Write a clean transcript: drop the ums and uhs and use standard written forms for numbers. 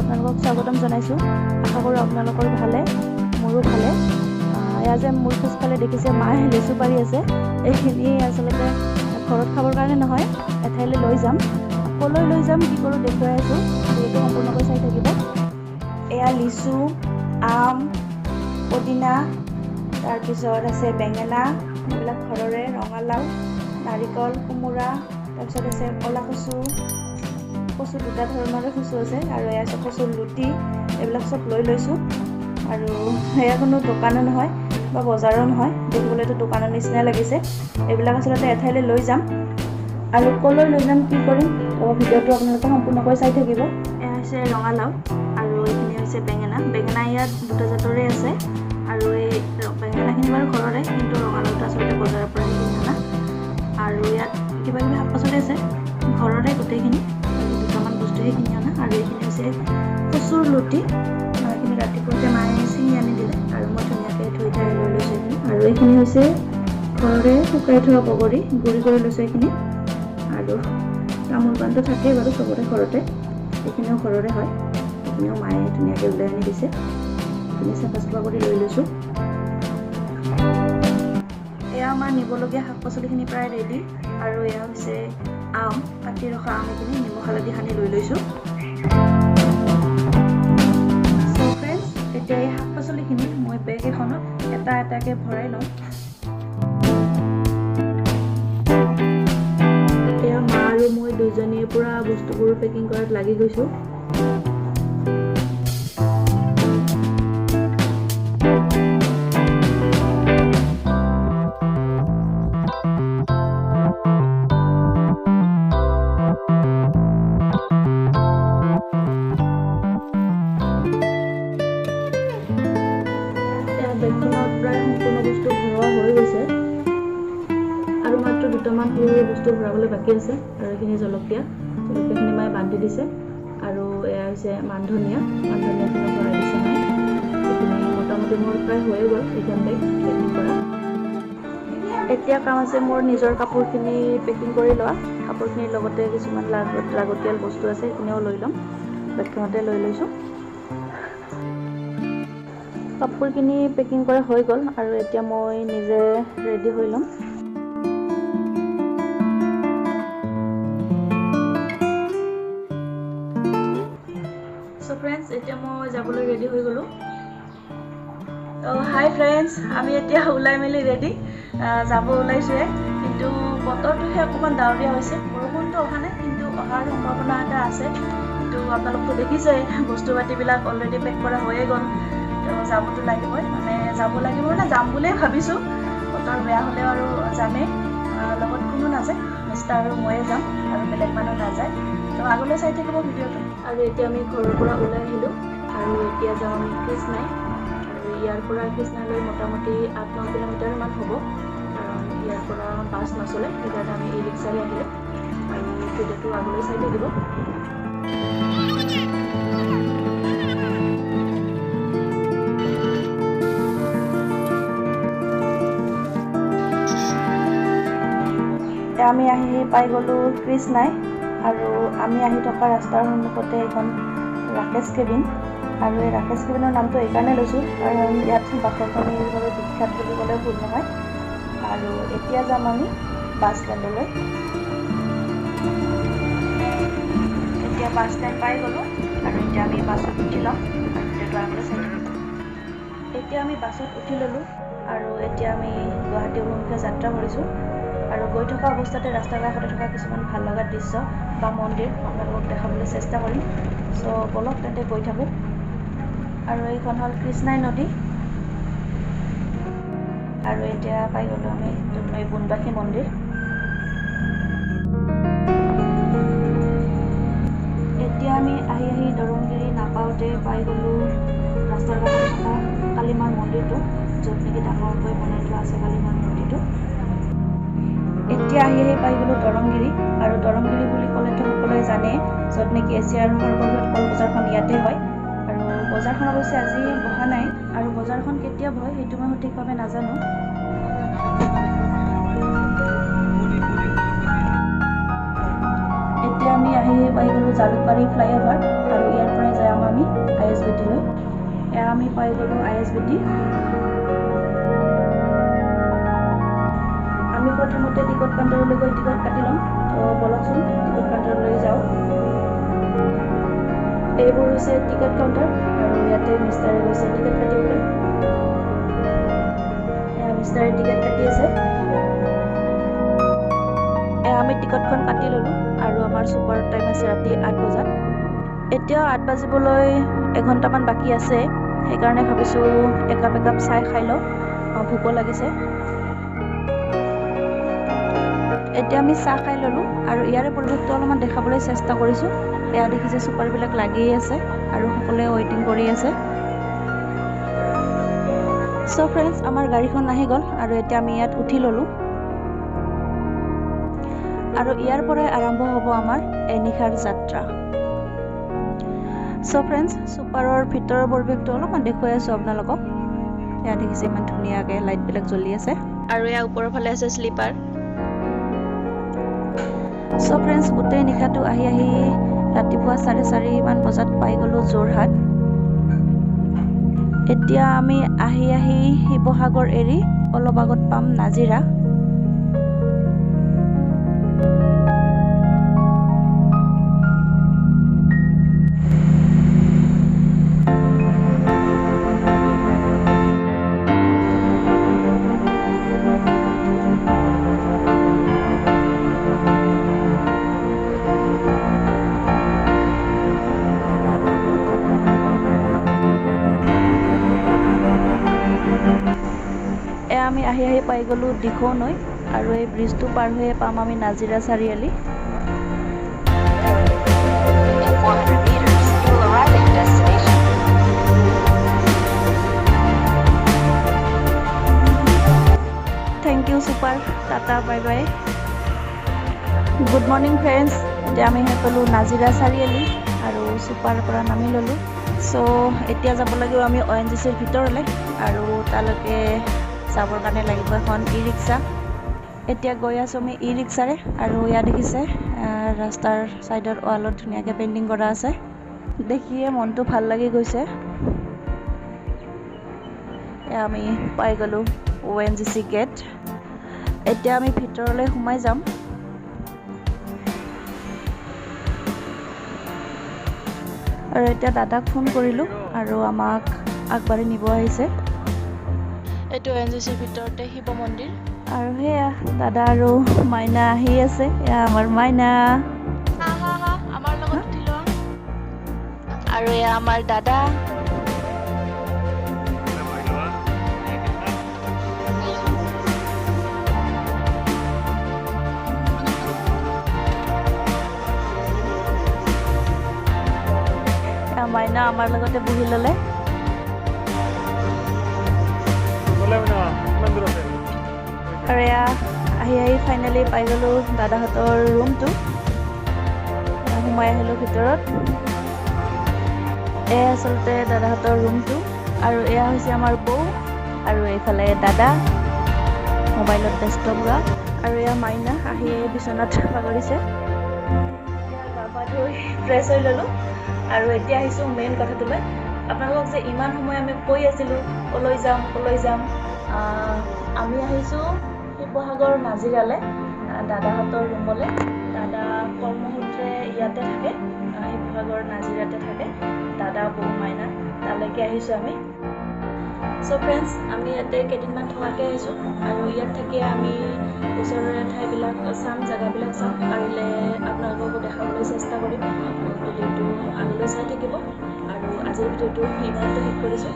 আপোনালোকক স্বাগতম জনাইছোঁ। আশা কৰোঁ আপোনালোকৰ ভালে, মোৰো ভালে। এয়া যে মোৰ পিছফালে দেখিছে মায়ে লিচু পাৰি আছে, এইখিনি আচলতে ঘৰত খাবৰ কাৰণে নহয়, এঠাইলৈ লৈ যাম। ক'লৈ লৈ যাম কি কৰোঁ দেখুৱাই আছোঁ, ভিডিঅ'টো সম্পূৰ্ণকৈ চাই থাকিব। এয়া লিচু, আম, পদিনা, তাৰপিছত আছে বেঙেনা, এইবিলাক ঘৰৰে, ৰঙালাও, নাৰিকল, কোমোৰা, তাৰপিছত আছে ক'লা কচু, কচু দুটা ধৰণৰে কচু আছে, আৰু এয়া আছে কচুৰ লুটি, এইবিলাক চব লৈ লৈছোঁ। আৰু এয়া কোনো দোকানো নহয় বা বজাৰো নহয়, দেখিবলৈতো দোকানৰ নিচিনাই লাগিছে। এইবিলাক আচলতে এঠাইলৈ লৈ যাম, আৰু ক'লৈ লৈ যাম কি কৰিম তো ভিডিঅ'টো আপোনালোকে সম্পূৰ্ণকৈ চাই থাকিব। এয়া হৈছে ৰঙালাও আৰু এইখিনি হৈছে বেঙেনা। বেঙেনা ইয়াত দুটা জাতৰে আছে, আৰু এই বেঙেনাখিনি বাৰু ঘৰৰে, কিন্তু ৰঙালাওটো আচলতে বজাৰৰ পৰা কিনি অনা। আৰু ইয়াত কিবা কিবি শাক পাচলি আছে, ঘৰৰে গোটেইখিনি, দুটামান বস্তুহে কিনি অনা। আৰু এইখিনি হৈছে কচুৰ লুটি, এইখিনি ৰাতিপুৱাতে মায়ে ছিঙি আনি দিলে আৰু মই ধুনীয়াকৈ ধুই ধাই লৈ লৈছোঁ এইখিনি। আৰু এইখিনি হৈছে ঘৰৰে শুকাই থোৱা বগৰী, গুড়ি কৰি লৈছোঁ এইখিনি। আৰু তামোল পাণটো থাকেই বাৰু চবৰে ঘৰতে, এইখিনিও ঘৰৰে হয়, এইখিনিও মায়ে ধুনীয়াকৈ উলিয়াই আনি দিছে। এইখিনি চাফা চাফা কৰি লৈ লৈছোঁ। এয়া আমাৰ নিবলগীয়া শাক পাচলিখিনি প্ৰায় ৰেডি। আৰু এয়া হৈছে আম, কাটি ৰখা আম, এইখিনি নিমখ হালধি সানি লৈ লৈছোঁ। চ' ফ্ৰেণ্ডছ, এতিয়া এই শাক পাচলিখিনি মই বেগ এখনত এটা এটাকৈ ভৰাই ল'ম। এয়া মা আৰু মই দুজনীয়ে পূৰা বস্তুবোৰ পেকিং কৰাত লাগি গৈছোঁ। বেগখনত প্ৰায় সম্পূৰ্ণ বস্তু ভৰোৱা হৈ গৈছে, আৰু মাত্ৰ দুটামান সৰু সৰু বস্তু ভৰাবলৈ বাকী আছে। আৰু এইখিনি জলকীয়া, জলকীয়াখিনি মায়ে বান্ধি দিছে। আৰু এয়া হৈছে মান ধনিয়া, মান ধনিয়াখিনিও ভৰাই দিছে মায়ে। এইখিনি মোটামুটি মোৰ প্ৰায় হৈয়ে গ'ল এইখন বেগ পেকিং কৰা। এতিয়া কাম আছে মোৰ নিজৰ কাপোৰখিনি পেকিং কৰি লোৱা। কাপোৰখিনিৰ লগতে কিছুমান লাগতিয়াল বস্তু আছে, সেইখিনিও লৈ ল'ম, বেগখনতে লৈ লৈছোঁ। কাপোৰখিনি পেকিং কৰা হৈ গ'ল, আৰু এতিয়া মই নিজে ৰেডি হৈ ল'ম। চ' ফ্ৰেণ্ডছ, এতিয়া মই যাবলৈ ৰেডি হৈ গ'লোঁ। তো হাই ফ্ৰেণ্ডছ, আমি এতিয়া ওলাই মেলি ৰেডি, যাব ওলাইছোঁৱে। কিন্তু বতৰটোহে অকণমান ডাৱৰীয়া হৈছে, বৰষুণটো অহা নাই, কিন্তু অহাৰ সম্ভাৱনা এটা আছে। কিন্তু আপোনালোকতো দেখিছেই বস্তু পাতিবিলাক অলৰেডি পেক কৰা হৈয়ে গ'ল। তো যাবতো লাগিবই, মানে যাব লাগিব মানে যাম বুলিয়ে ভাবিছোঁ। বতৰ বেয়া হ'লেও আৰু যামেই, লগত কোনো নাযায়, মিষ্টাৰ আৰু ময়ে যাম, আৰু বেলেগ মানুহ নাযায়। তো আগলৈ চাই থাকিব ভিডিঅ'টো। আৰু এতিয়া আমি ঘৰৰ পৰা ওলাই আহিলোঁ, আৰু এতিয়া যাওঁ আমি কৃষ্ণাই। আৰু ইয়াৰ পৰা কৃষ্ণাইলৈ মোটামুটি 8-9 কিলোমিটাৰমান হ'ব, কাৰণ ইয়াৰ পৰা বাছ নচলে, সেইকাৰণে আমি ই ৰিক্সাৰে আহিলোঁ। আৰু ভিডিঅ'টো আগলৈ চাই থাকিব। আমি আহি পাই গ'লোঁ কৃষ্ণাই, আৰু আমি আহি থকা ৰাস্তাৰ সন্মুখতে এইখন ৰাকেশ কেবিন। আৰু এই ৰাকেশ কেবিনৰ নামটো এইকাৰণে লৈছোঁ, কাৰণ ইয়াত বাঁহৰ কণীৰ বাবে বিখ্যাত বুলি ক'লেও ভুল নহয়। আৰু এতিয়া যাম আমি বাছ ষ্টেণ্ডলৈ। এতিয়া বাছ ষ্টেণ্ড পাই গ'লোঁ, আৰু এতিয়া আমি বাছত উঠি ল'ম, আৰু ভিডিঅ'টো আগলৈ চাই থাকিম। এতিয়া আমি বাছত উঠি ল'লোঁ, আৰু এতিয়া আমি গুৱাহাটী অভিমুখে যাত্ৰা কৰিছোঁ। আৰু গৈ থকা অৱস্থাতে ৰাস্তাৰ কাষতে থকা কিছুমান ভাল লগা দৃশ্য বা মন্দিৰ আপোনালোকক দেখাবলৈ চেষ্টা কৰিম। চ' ব'লক তেন্তে গৈ থাকোঁ। আৰু এইখন হ'ল কৃষ্ণাই নদী। আৰু এতিয়া পাই গ'লোঁ আমি দুধনৈ বনবাসী মন্দিৰ। এতিয়া আমি আহি আহি দৰংগিৰি নাপাওঁতে পাই গ'লোঁ ৰাস্তাৰ কাষতে থকা কালীমাৰ মন্দিৰটো, য'ত নেকি ডাঙৰকৈ বনাই থোৱা আছে কালীমাৰ মূৰ্তিটো। এতিয়া আহি আহি পাই গ'লোঁ দৰংগিৰি। আৰু দৰংগিৰি বুলি ক'লেতো সকলোৱে জানে, য'ত নেকি এছিয়াৰ সৰ্ববৃহৎ কল বজাৰখন ইয়াতে হয়। আৰু বজাৰখন অৱশ্যে আজি বহা নাই, আৰু বজাৰখন কেতিয়া বহে সেইটো মই সঠিকভাৱে নাজানো। এতিয়া আমি আহি পাই গ'লোঁ জালুকবাৰী ফ্লাইঅভাৰ আৰু ইয়াৰ পৰাই যায় যাম আমি আইএছবিটিলৈ। এয়া আমি পাই গ'লোঁ আইএছবিটি। আমি প্ৰথমতে টিকট কাউণ্টাৰলৈ গৈ টিকট কাটি ল'ম। তো ব'লকচোন, টিকট কাউণ্টাৰলৈ যাওঁ। এইবোৰ হৈছে টিকট কাউণ্টাৰ আৰু ইয়াতে মিষ্টাৰে গৈছে টিকট কাটিবলৈ। এয়া মিষ্টাৰে টিকট কাটি আছে। এয়া আমি টিকটখন কাটি ল'লোঁ আৰু আমাৰ ছুপাৰৰ টাইম আছে ৰাতি 8 বজাত। এতিয়াও 8 বাজিবলৈ এঘণ্টামান বাকী আছে, সেইকাৰণে ভাবিছোঁ একাপ একাপ চাহ খাই লওঁ, ভোকো লাগিছে। এতিয়া আমি চাহ খাই ল'লোঁ আৰু ইয়াৰে পৰিৱেশটো অলপমান দেখাবলৈ চেষ্টা কৰিছোঁ। এয়া দেখিছে ছুপাৰবিলাক লাগিয়ে আছে আৰু সকলোৱে ৱেইটিং কৰি আছে। চ' ফ্ৰেণ্ডছ, আমাৰ গাড়ীখন আহি গ'ল আৰু এতিয়া আমি ইয়াত উঠি ল'লোঁ আৰু ইয়াৰ পৰাই আৰম্ভ হ'ব আমাৰ এনিশাৰ যাত্ৰা। চ' ফ্ৰেণ্ডছ, ছুপাৰৰ ভিতৰৰ পৰিৱেশটো অলপমান দেখুৱাই আছোঁ আপোনালোকক। এয়া দেখিছে ইমান ধুনীয়াকৈ লাইটবিলাক জ্বলি আছে আৰু এয়া ওপৰৰ ফালে আছে শ্লিপাৰ। চ' ফ্ৰেণ্ডছ, গোটেই নিশাটো আহি আহি ৰাতিপুৱা 4:30মান বজাত পাই গ'লোঁ যোৰহাট। এতিয়া আমি আহি আহি শিৱসাগৰ এৰি অলপ আগত পাম নাজিৰা। আমি আহি আহি পাই গ'লোঁ দিখৌ নৈ আৰু এই ব্ৰিজটো পাৰ হৈয়ে পাম আমি নাজিৰা চাৰিআলি। In 400 meters, you will arrive at your destination. Thank you super, tata, bye bye. Good morning friends, এতিয়া আমি আহি পালোঁ নাজিৰা চাৰিআলি আৰু ছুপাৰৰ পৰা নামি ল'লোঁ। চ' এতিয়া যাব লাগিব আমি অএনজিচিৰ ভিতৰলৈ আৰু তালৈকে যাবৰ কাৰণে লাগিব এখন ই ৰিক্সা। এতিয়া গৈ আছোঁ আমি ই ৰিক্সাৰে আৰু ইয়াত দেখিছে ৰাস্তাৰ ছাইডৰ ৱালত ধুনীয়াকৈ পেইণ্টিং কৰা আছে, দেখিয়ে মনটো ভাল লাগি গৈছে। এয়া আমি পাই গ'লোঁ অএনজিচি গেট। এতিয়া আমি ভিতৰলৈ সোমাই যাম। আৰু এতিয়া দাদাক ফোন কৰিলোঁ আৰু আমাক আগবাঢ়ি নিব আহিছে। এইটো অএনজিচিৰ ভিতৰতে শিৱ মন্দিৰ আৰু সেয়া দাদা আৰু মাইনা আহি আছে। এয়া আমাৰ মাইনা, আমাৰ লগত উঠি লোৱা। আৰু এয়া আমাৰ দাদা। এয়া মাইনা আমাৰ লগতে বহি ল'লে। আৰু এয়া আহি আহি ফাইনেলি পাই গ'লোঁ দাদাহঁতৰ ৰুমটো। সোমাই আহিলোঁ ভিতৰত। এয়া আচলতে দাদাহঁতৰ ৰুমটো আৰু এয়া হৈছে আমাৰ বৌ আৰু এইফালে দাদা মোবাইলত ব্যস্ত পুৰা। আৰু এয়া মাইনা আহি বিচনাত বাগৰিছে। গা পা ধুই ফ্ৰেছ হৈ ল'লোঁ আৰু এতিয়া আহিছোঁ মেইন কথাটোলৈ। আপোনালোকক যে ইমান সময় আমি কৈ আছিলোঁ ক'লৈ যাম ক'লৈ যাম, আমি আহিছোঁ শিৱসাগৰ নাজিৰালৈ দাদাহঁতৰ ৰুমলৈ। দাদা কৰ্মসূত্ৰে ইয়াতে থাকে, শিৱসাগৰ নাজিৰাতে থাকে। দাদা, বৌ, মাইনা তালৈকে আহিছোঁ আমি। চ' ফ্ৰেণ্ডছ, আমি ইয়াতে কেইদিনমান থকাকৈ আহিছোঁ আৰু ইয়াত থাকি আমি ওচৰৰে ঠাইবিলাক চাম, জেগাবিলাক চাম, পাৰিলে আপোনালোককো দেখাবলৈ চেষ্টা কৰিম। ভিডিঅ'টো আগলৈ চাই থাকিব আৰু আজিৰ ভিডিঅ'টো ইমানতে শেষ কৰিছোঁ।